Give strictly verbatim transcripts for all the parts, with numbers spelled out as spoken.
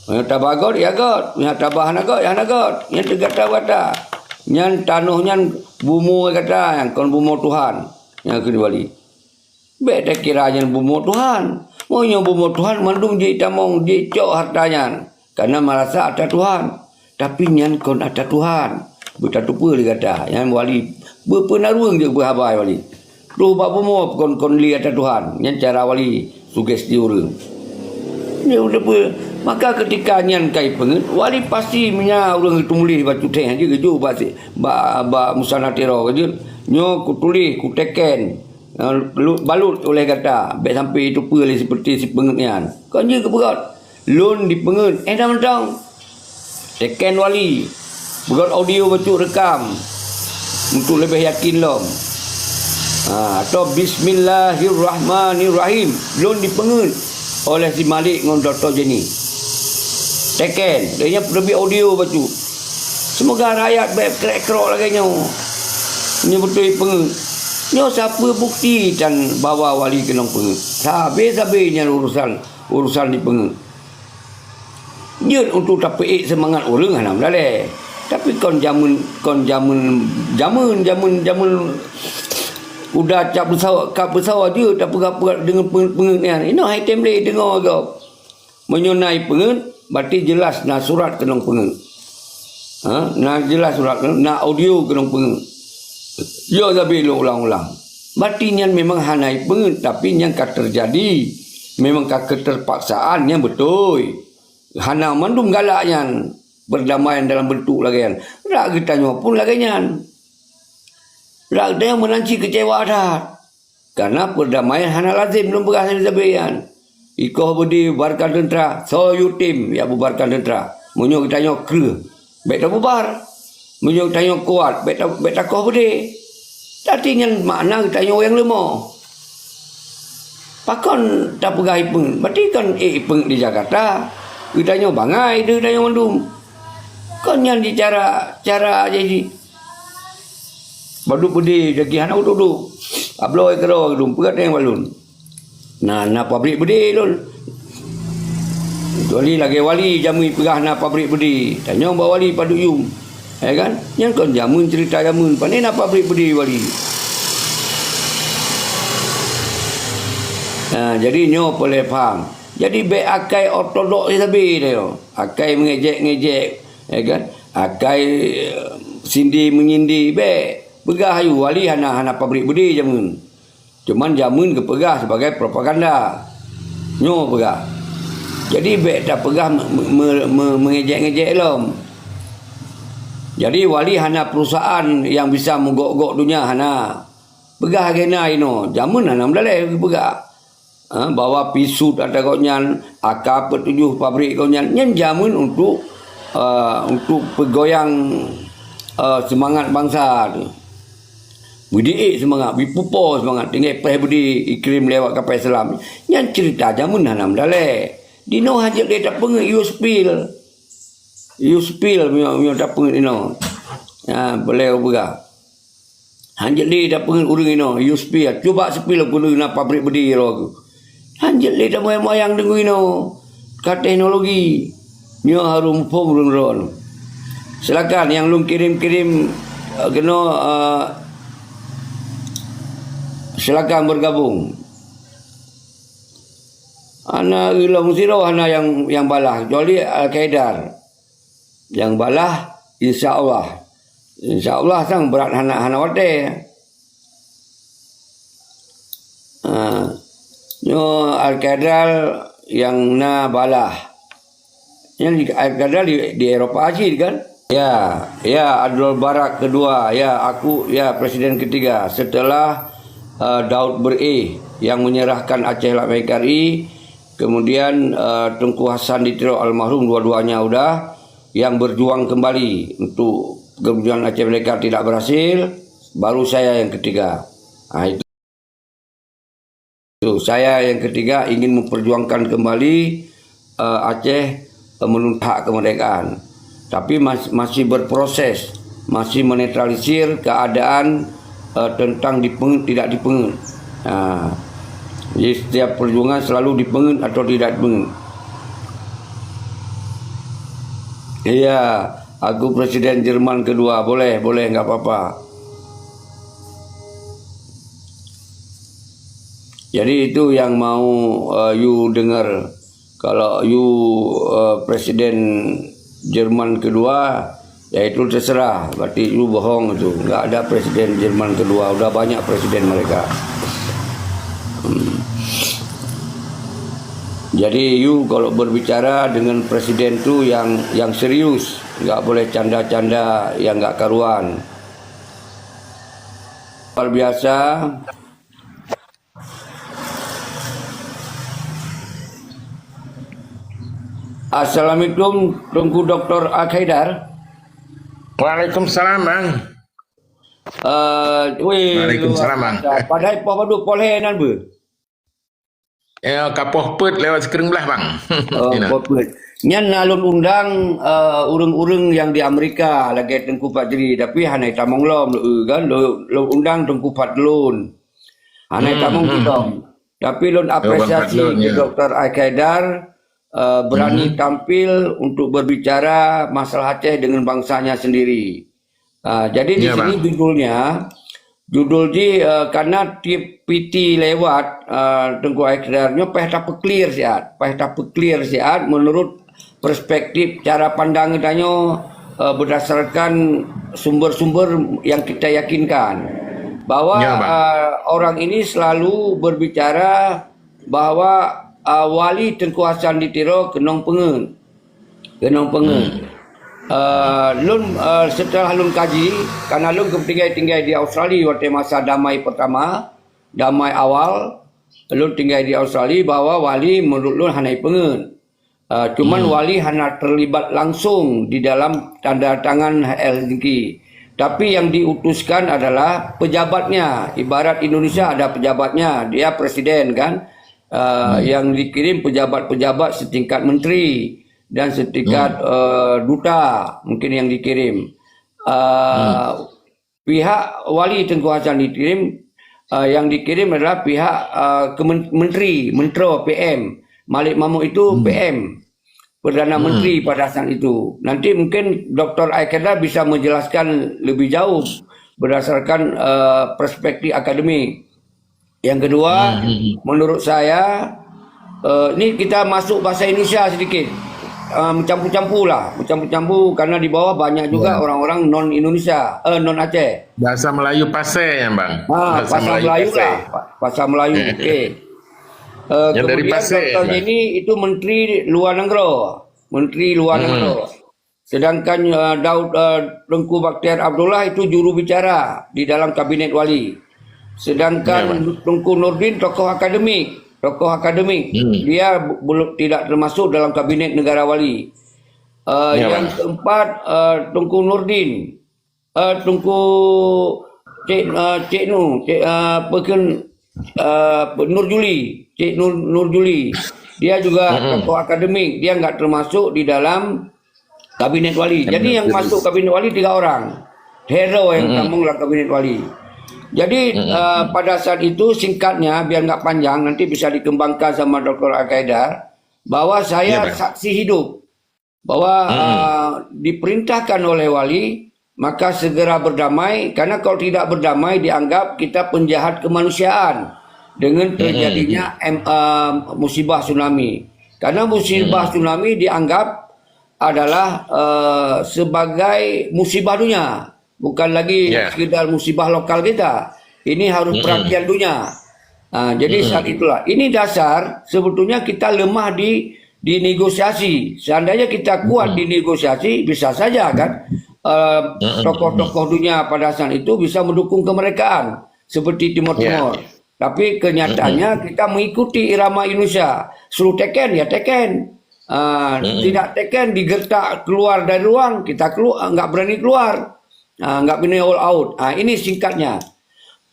Meunyoe taba göt, ya göt. Meunyoe taba hana göt, ya hana göt. Nyan teuh gata-gata. Nyan tanoh nyan bumoe gata, nyang kon bumoe Tuhan. Nyang kheun wali. Bék takira nyan bumoe Tuhan. Meunyoe bumoe Tuhan, mandum jitamong, jicok harta nyan. Kareuna marasa atra Tuhan. Tapi nyan kon atra Tuhan. Beutatupeue lé gata. Nyan wali. Beupeunarueng jeuet beuhaba wali. Troh bak bumoe kon, kon lé atra Tuhan. Nyan cara wali sugesti ureuëng. Nyan udah peuh. Maka ketika nyan kai peungeuet, wali pasti meunyo ureuëng teumuléh bak cutéh jeuet geujok bak, bak, bak musana tiro jeuet. Nyoe kutuléh, kuteken. Eh, lu-, balut oleh gata, bék sampai jitupeue lé seperti si peungeuet nyan. Kon jeuet keu peugöt, lôn dipeungeuet, eh, dah mantong. Teken wali, peugöt audio bacut rekam untuk leubeh yakin lom. Ha, atau bismillahirrahmanirrahim, lôn dipeungeuet oleh si Malik ngon Doktor Jenny. Teken, dan nyan peuneubit audio bacut. Seumoga rakyat bék krek-krok lagée nyoe. Nyoe beutôi peungeuet. Nyoe sapeue bukti tan bahwa wali keunong peungeuet? Sabe-sabe nyan urusan, urusan dipeungeuet. Jeuet untuk tapeuék seumangat ureuëng hana meudalée. Tapi kon jameun, kon jameun, jameun, jameun, jameun udah cap beusawa, kap beusawa jeuet tapeugah-peugah deungon peungeuet-peungeuet nyan. Inoe hai tem lé deungoe gob. Meunyoe na peungeuet, berarti jelas na surat keunong peungeuet. Ha? Na jelas surat keunong, na audio keunong peungeuet. Yo, tapi lôn ulang-ulang. Berarti nyan memang hana peungeuet, tapi nyan ka terjadi. Memang ka keterpaksaan, nyan beutôi. Hana mandum galak nyan. Perdamaian dalam bentuk lagée nyan. Rak geutanyoe pun lagée nyan. Rak geutanyoe meunan cit keucewa that. Karena perdamaian hana lazem lôn peugah sabe-sabe nyan. Ikoh beudé bubarkan teuntra, soe yutem jak bubarkan teuntra. Meunyoe geutanyoe kreueh, bék tabubar. Meunyoe geutanyoe kuat, bék ta-, bék takoh beudé. Tapi nyan makna geutanyoe nyang leumoh. Pakon tapeugah ipeungeuet? Berarti kon ék ipeungeuet di Jakarta. Geutanyoe bangai di geutanyoe mandum. Kon nyan di cara, cara jadi. Padub beudé, jadi hana uduk-uduk. Abloe keudroe lôn, peugah teuh bak lôn. Na, na pabrik beudé lôn. Kecuali lagée wali jameun peugah na pabrik beudé. Tanyong bak wali padub yum. Ya kan? Nyan kon jameun, cerita jameun. Pane na pabrik beudé wali. Ha, jadi nyoe peureulée paham. Jadi bék akai ortodok sabe nyoe. Akai mengejek-ngejek, ya kan? Akai, eh, sindi menyindi, bék. Peugah ayue wali hana, hana pabrik beudé jameun. Cuman jameun geupeugah sebagai propaganda. Nyoe peugah. Jadi bék tapeugah me-, me-, me-, mengejek-ngejek lom. Jadi wali hana perusahaan yang bisa meugok-gok dunia, hana. Peugah lagée na inoe, jameun hana meudalée geupeugah. Ha, bahwa pisut ata gobnyan, A K peutujoh pabrik gobnyan, nyan jameun untuk, eh, untuk peugoyang, eh, seumangat bansa tu. Beudiek seumangat, beupupo seumangat, tinggai péh beudé ikrim lewat kapai Islam. Nyan cerita jameun hana meudalée. Dinoe hana jeuet lé tapeungeuet yue spill. Yue spill meunyoe, meunyoe tapeungeuet inoe. Ha, boleh peugah. Hanjeuet lé tapeungeuet ureuëng inoe, yue spill. Cuba spill ureuëng na pabrik beudé roh geuh. Hanjeuet lé tamoyang-moyang deungon inoe. Ka teknologi. Nyoe harôh muphom ureuëng droen. Silakan nyang lôn kirém-kirém, eh, keunoe, eh, silakan bergabung. Hana ilong sidroe hana nyang, nyang balah, kecuali Al-Qaedar. Nyang balah, insya Allah. Insya Allah sang brat hana, hana watée. Ha. Nyoe Al-Qaedar nyang na balah. Nyan di, Al-Qaedar di, di Eropa cit kan? Ya, ya, Abdul Barak kedua, ya, aku, ya, presiden ketiga setelah, eh, Daud Bereh yang menyerahkan Aceh Lak N K R I, kemudian, eh, Teungku Hasan di Tiro almarhum dua-duanya udah yang berjuang kembali untuk kemudian Aceh Merdeka tidak berhasil, baru saya yang ketiga. Ha, itu. Itu, saya yang ketiga ingin memperjuangkan kembali, eh, Aceh, eh, menuntut hak kemerdekaan. Tapi mas-, masih berproses, masih menetralisir keadaan, eh, tentang dipeungeuet tidak dipeungeuet. Ha. Jadi setiap perjuangan selalu dipeungeuet atau tidak dipeungeuet. Iya, aku presiden Jerman kedua. Boleh, boleh, nggak apa-apa. Jadi itu yang mau, eh, you dengar. Kalau you, eh, presiden Jerman kedua, ya itu terserah. Berarti you bohong itu. Nggak ada presiden Jerman kedua. Udah banyak presiden mereka. Hmm. Jadi you kalau berbicara dengan presiden tu yang yang serius, nggak boleh canda-canda yang nggak karuan. Luar biasa. Assalamualaikum, Teungku Doktor Al Khaidar. Waalaikumsalam, Bang. Eh, weh, Waalaikumsalam, luar Bang. Biasa. Padahai poh padum, poh lhèe nan beuh. Ya, ka poh peuet lewat sikureueng blah, Bang. Oh, poh peuet. Nyan na lôn undang, eh, ureueng-ureueng nyang di Amerika lagèe Teungku Fajri, tapi hana tamong lom, eh, kan? Lôn, lôn undang Teungku Fadlun. Hana tamong lom. Tapi lôn apresiasi keu Doktor Al Khaidar, eh, berani tampil untuk berbicara masalah Aceh dengan bangsanya sendiri. Ah, jadi di sini judulnya, judul jih, eh, karena tiep P T lewat, eh, Teungku Al Khaidar nyoe payah tapeuklir siat, payah tapeuklir siat menurut perspektif cara pandang geutanyoe, eh, berdasarkan sumber-sumber yang kita yakinkan bahwa, eh, orang ini selalu berbicara bahwa, eh, Wali Teungku Hasan di Tiro keunong peungeut. Keunong peungeut. Eh, lôn, eh, setelah lôn kaji, karena lôn tinggai-tinggai di Australia watèe masa damai pertama, damai awal, lôn tinggai di Australia bahwa Wali menurut lôn hana peungeut. Eh, cuman Wali hana terlibat langsung di dalam tanda tangan H L Helsinki. Tapi yang diutuskan adalah pejabatnya. Ibarat Indonesia ada pejabatnya, dia presiden kan. Eh, yang dikirim pejabat-pejabat setingkat menteri dan setingkat, eh, duta mungkin yang dikirim. Eh, pihak Wali Teungku Hasan dikirim, eh, yang dikirim adalah pihak, eh, kemen-, menteri, menteri P M. Malik Mahmud itu P M, Perdana Menteri pada saat itu. Nanti mungkin Doktor Al Khaidar bisa menjelaskan lebih jauh berdasarkan, eh, perspektif akademik. Yang kedua, menurut saya, eh, ni kita masuk bahasa Indonesia sedikit. Eh, mencampur-campur lah, mencampur-campur karena di bawah banyak juga orang-orang non Indonesia, eh, non Aceh. Bahasa Melayu pasai ya, Bang? Ha, bahasa Melayu lah, pa-, bahasa Melayu. Okey. Eh, kemudian Doktor Jenny itu menteri luar negara, menteri luar negara. Sedangkan, eh, Daud, eh, Teungku Bakhtiar Abdullah itu juru bicara di dalam kabinet Wali. Sedangkan Teungku Nurdin tokoh akademik, tokoh akademik. Dia bu-, belum, tidak termasuk dalam kabinet negara Wali. Eh, yang keempat, eh, Teungku Nurdin, eh, Teungku Cik, eh, Cik Nu, Cik, eh, apa ke, eh, Nur Juli, Cik Nur, Nur Juli. Dia juga tokoh akademik, dia enggak termasuk di dalam kabinet Wali. Jadi yang masuk kabinet Wali tiga orang. Hero yang tamong dalam kabinet Wali. Jadi, eh, pada saat itu, singkatnya, biar enggak panjang, nanti bisa dikembangkan sama Doktor Al Khaidar, bahwa saya saksi hidup bahwa, eh, diperintahkan oleh Wali, maka segera berdamai, karena kalau tidak berdamai dianggap kita penjahat kemanusiaan dengan terjadinya em-, eh, musibah tsunami. Karena musibah tsunami dianggap adalah, eh, sebagai musibah dunia, bukan lagi sekedar musibah lokal kita. Ini harus perhatian dunia. Ah, jadi saat itulah. Ini dasar sebetulnya kita lemah di, di negosiasi. Seandainya kita kuat di negosiasi, bisa saja kan, eh, tokoh-tokoh dunia pada saat itu bisa mendukung kemerdekaan seperti Timor Timur. Tapi kenyataannya kita mengikuti irama Indonesia. Suruh teken, ya teken. Ah, tidak teken, digertak keluar dari ruang, kita keluar, enggak berani keluar. Ah, enggak berani all out. Ah, ini singkatnya.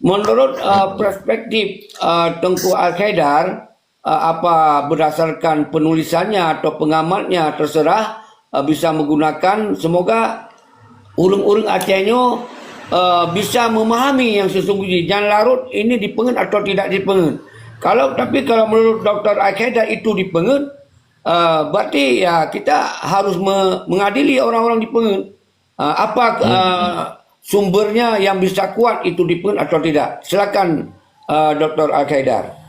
Menurut, ah, perspektif, ah, Teungku Al Khaidar, ah, apa berdasarkan penulisannya atau pengamatnya, terserah, ah, bisa menggunakan, semoga ureuëng-ureuëng Aceh nyoe, eh, bisa memahami yang sesungguhnya. Jan Larut ini dipeungeut atau tidak dipeungeut. Kalau, tapi kalau menurut Doktor Al Khaidar itu dipeungeut, Uh, berarti ya kita harus me- mengadili orang-orang dipeungeut. Uh, apa uh, sumbernya yang bisa kuat itu dipeungeut atau tidak? Silakan, uh, Doktor Al Khaidar.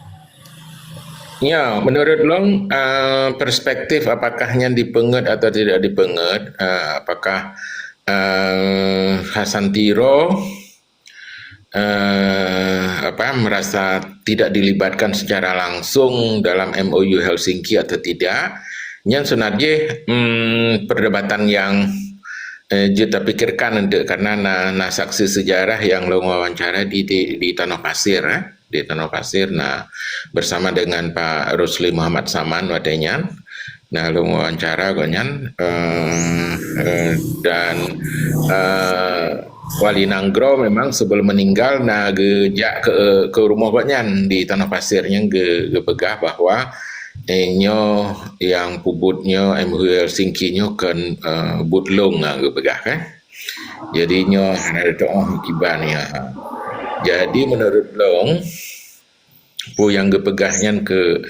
Ya, menurut long uh, perspektif apakah nyan dipeungeut atau tidak dipeungeut, uh, apakah uh, Hasan Tiro uh, apa merasa tidak dilibatkan secara langsung dalam M O U Helsinki atau tidak, nyan sebenarnya um, perdebatan yang uh, jeuet tapikirkan untuk karena na, na saksi sejarah yang long wawancara di di, di Tanoh Pasir, eh, di Tanoh Pasir. Nah, bersama dengan Pak Rusli Muhammad Saman watée nyan. Nah, long wawancara gobnyan uh, uh, dan uh, Wali Nanggroe memang sebelum meninggal na geujak ke ke rumah gobnyan di Tanoh Pasir nyang ge, geupeugah bahwa eh, nyoe yang pubut nyoe M O U Helsinki nyoe kan uh, but long na geupeugah kan. Jadi nyoe hana ada toh iban ya. Jadi menurut long pu yang geupeugah nyan ke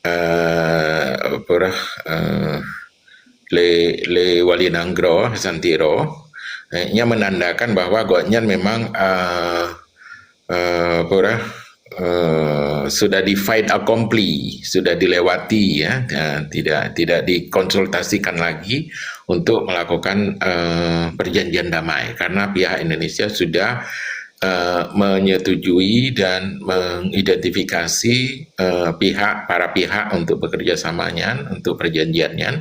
uh, apa dah uh, le le Wali Nanggroe Hasan Tiro, eh, nya menandakan bahwa gobnyan memang uh, uh, apa dah uh, sudah di fait accompli, sudah dilewati ya, uh, tidak tidak dikonsultasikan lagi untuk melakukan uh, perjanjian damai karena pihak Indonesia sudah uh, menyetujui dan mengidentifikasi uh, pihak para pihak untuk bekerja sama nyan, untuk perjanjian nyan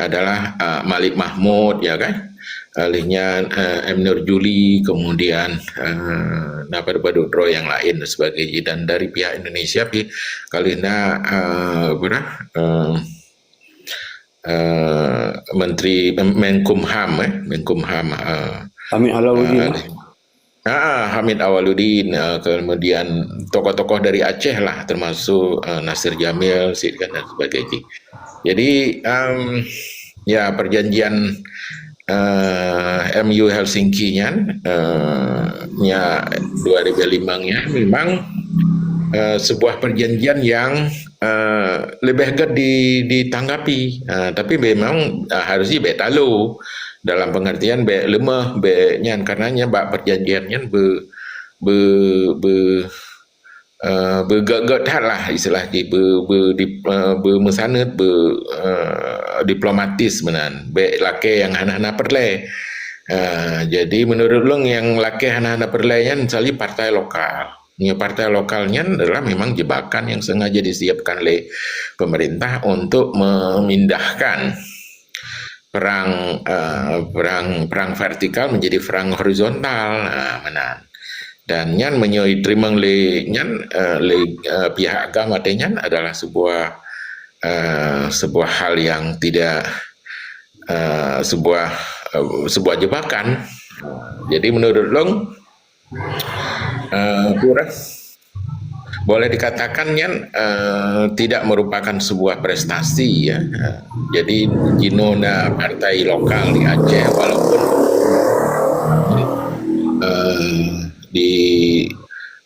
adalah uh, Malik Mahmud ya kan, oleh nyan uh, M Nur Juli, kemudian uh, napa padub droe yang lain dan sebagainya dan dari pihak Indonesia pi kalau na uh, apa dah uh, uh, Menteri Menkumham eh Menkumham uh, Amin Alauddin. Uh, Ah, Hamid Awaludin, uh, kemudian tokoh-tokoh dari Aceh lah, termasuk uh, Nasir Jamil, Sid kan dan sebagainya. Jadi um, ya perjanjian uh, M U Helsinki nyan, uh, nya dua ribu lima nya memang uh, sebuah perjanjian yang uh, lebih gét di, ditanggapi. Uh, tapi memang uh, harus jih bek talo dalam pengertian bek lemah bek nyan karena nyan bak perjanjian nyan be be be Uh, beugét-gét that lah istilah jih be, be, di, uh, beumeusaneut be, uh, diplomatis meunan bek lakée nyang hana-hana peureulée. Uh, jadi menurut long nyang lakée hana-hana peureulée nyan misalnya partai lokal. Nyoe partai lokal nyan adalah memang jebakan yang sengaja disiapkan oleh pemerintah untuk memindahkan perang uh, perang perang vertikal menjadi perang horizontal uh, meunan. Dan nyan meunyoe teurimong lé nyan uh, lé uh, pihak agam watée nyan adalah sebuah uh, sebuah hal yang tidak uh, sebuah uh, sebuah jebakan. Jadi menurut long uh, boleh dikatakan nyan uh, tidak merupakan sebuah prestasi ya. Uh, jadi jinoe na partai lokal di Aceh walaupun uh, di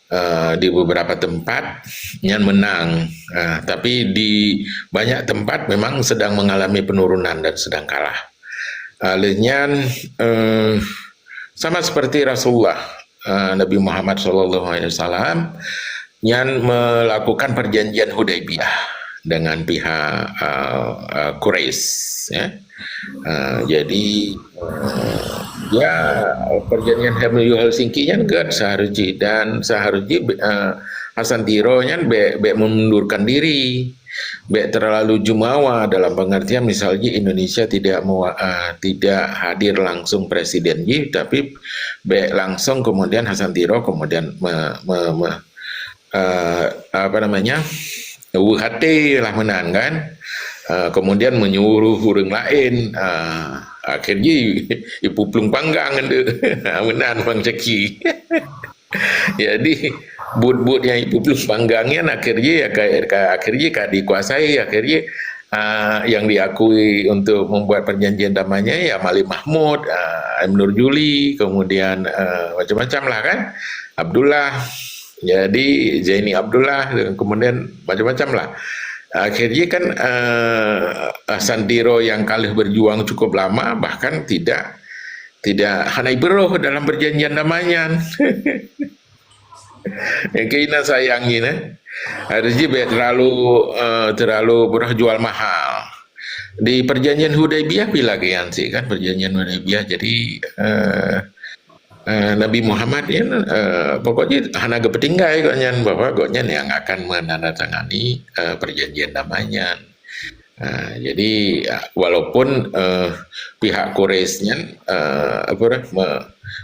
uh, di beberapa tempat nyan menang, uh, tapi di banyak tempat memang sedang mengalami penurunan dan sedang kalah. Uh, leh nyan uh, sama seperti Rasulullah uh, Nabi Muhammad sallallahu alaihi wasallam nyan melakukan perjanjian Hudaybiyah dengan pihak uh, uh, Quraisy ya. Uh, jadi uh, ya perjanjian Helsinki nyan kan seharusnya dan seharusnya uh, Hasan Tiro nyan bek bek mengundurkan diri bek terlalu jumawa dalam pengertian misalnya Indonesia tidak mewa, uh, tidak hadir langsung presiden jih tapi bek langsung kemudian Hasan Tiro kemudian me, me, me, uh, apa namanya weuhate lah meunan kan uh, kemudian menyuruh orang lain uh, akhirnya ipuplueng panggang tu meunan bang caki jadi but-but yang ipuplueng panggang nyan akhirnya ya ka, ka, akhirnya ka dikuasai akhirnya uh, yang diakui untuk membuat perjanjian damainya ya Malik Mahmud, uh, M Nur Juli, kemudian uh, macam-macam lah kan, Abdullah, jadi Zaini Abdullah, kemudian macam-macam lah. Akhirnya kan, eh, Hasan Tiro yang ka lheueh berjuang cukup lama, bahkan tidak, tidak hana ibeurôh dalam perjanjian damai nyan. Yang kena sayang ni, eh. Harus ji bèk terlalu, eh, terlalu berah jual mahal. Di perjanjian Hudaibiyah pih lagèe nyan sih kan, perjanjian Hudaibiyah. Jadi, eh, eh, Nabi Muhammad ni, eh, pokoknya hana geupetinggai gobnyan, bahwa gobnyan yang akan menandatangani, eh, perjanjian damai nyan. Eh, jadi, eh, walaupun, eh, pihak Quraisy nyan, eh, apa dah, me-,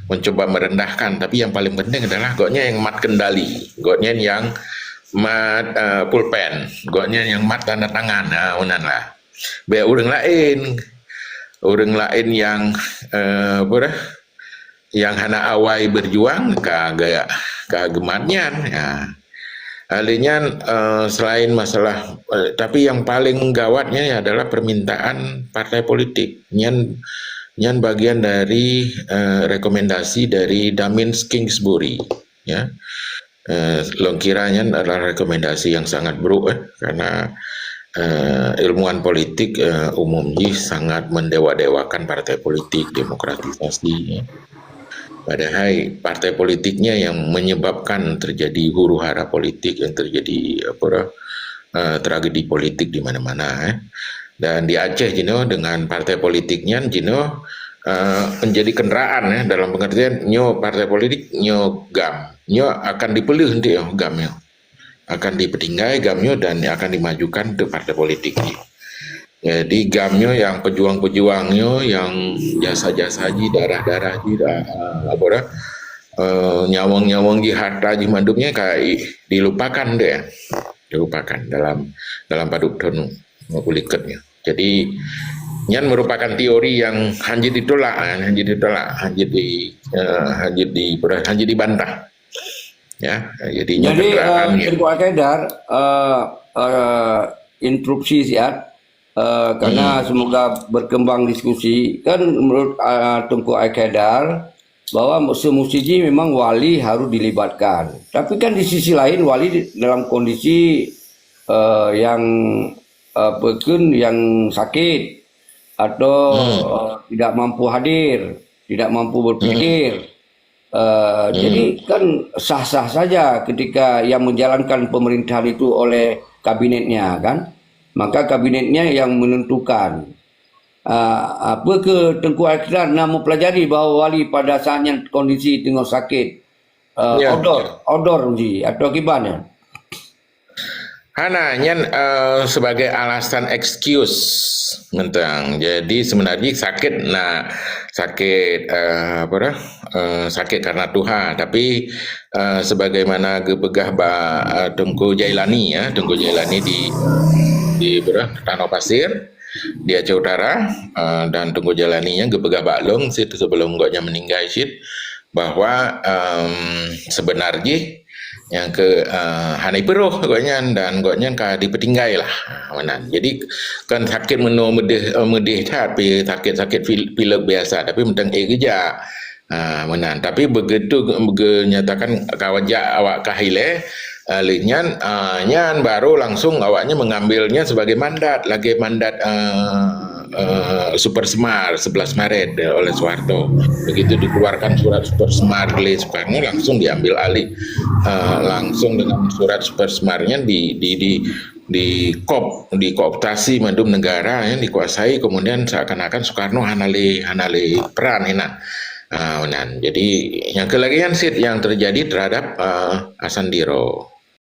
mencoba merendahkan, tapi yang paling penting adalah gobnyan yang mat kendali, gobnyan yang mat, eh, pulpen, gobnyan yang mat tanda tangan, ah, meunan lah. Bèk ureueng laén, ureueng laén yang, eh, apa dah, yang hana awai berjuang ka ge-, ka geumat nyan. Ya. Lheueh nyan, eh, selain masalah, eh, tapi yang paling gawatnya adalah permintaan partai politik. Nyan, nyan bagian dari, eh, rekomendasi dari Damiens Kingsbury. Ya. Eh, lôn kira nyan adalah rekomendasi yang sangat buruk, eh, karena, eh, ilmuwan politik, eh, umum jih sangat mendewa-dewakan partai politik, demokratisasi, ya. Padahai partai politiknya yang menyebabkan terjadi huru-hara politik, yang terjadi, apa dah, eh, tragedi politik di mana-mana, eh. Dan di Aceh jinoe dengan partai politik nyan jinoe, eh, menjadi kenderaan, eh, dalam pengertian nyoe partai politik, nyoe GAM. Nyoe akan dipeuleueh nanti, oh, GAM nyoe. Akan dipetinggai GAM nyoe dan akan dimajukan untuk partai politik jih. Jadi GAM nyoe yang pejuang-pejuang nyoe, yang jasa-jasa jih, darah-darah jih, dah, eh, apa dah, eh, nyawöng-nyawöng jih, harta jih mandum nyan ka i-, dilupakan deh. Dilupakan dalam, dalam padub thon u likot nyoe. Jadi, nyan merupakan teori yang hanjeuet ditolak, eh, hanjeuet ditolak, hanjeuet di, eh, hanjeuet di, hanjeuet dibantah. Ya, jadi nyoe Jadi, kenderaan eh, nyoe. Teungku Al-Qaedar, eh, eh, interupsi siat, eh, karena Hmm. semoga berkembang diskusi. Kan menurut, eh, Teungku Al-Qaedar, bahwa musuh-musuh jih memang wali harus dilibatkan. Tapi kan di sisi lain, wali di, dalam kondisi, eh, yang, eh, peukheun yang sakit atau, Hmm. eh, tidak mampu hadir, tidak mampu berpikir. Hmm. Eh, Hmm. jadi kan sah-sah saja ketika yang menjalankan pemerintahan itu oleh kabinetnya, kan? Maka kabinetnya yang menentukan. Ah, apa ke Teungku Al-Qaedar na meupelajari bahwa wali pada saat nyan kondisi teungoh sakit, ah, Ya, odor, ya. odor ji atau kiban nyan? Hana, nyan, eh, sebagai alasan excuse mantong. Jadi sebenarnya sakit na, sakit, eh, apa dah? Eh, sakit karena tuha. Tapi, eh, sebagaimana geupeugah bak, eh, Teungku Jailani, ya, Teungku Jailani di, di, apa dah? Tanoh Pasir, di Aceh Utara, eh, dan Teungku Jailani nyan geupeugah bak lôn cit sebelum gobnyan meninggai cit, bahwa, em, sebenar jih nyang keu, eh, hana ipeurôh gobnyan dan gobnyan ka dipetinggai lah. Ha, meunan. Jadi, kan sakét meunoe meudeh, eh, meudeh that, pi-, sakét-sakét pil-, pilek biasa, tapi mantong éh geujak. Ha, meunan. Tapi begitu ge-, geunyatakan ka jak awak kah ilée, eh, lheueh nyan, ah, nyan baru langsung awaknyan mengambilnya sebagai mandat, lagée mandat, eh, eh, Super Semar, sebelas Maret, ya, oleh Soeharto. Begitu dikeluarkan surat Super Semar oleh Soekarno, langsung diambil alih, eh, langsung dengan surat Super Semar nyan di, di, di, dikop-, dikooptasi mandum negara, ya, dikuasai, kemudian seakan-akan Soekarno hana lé, hana lé peran inan. Ah, meunan. Jadi, nyang keu lagée nyan cit nyang terjadi terhadap, eh, Hasan Tiro.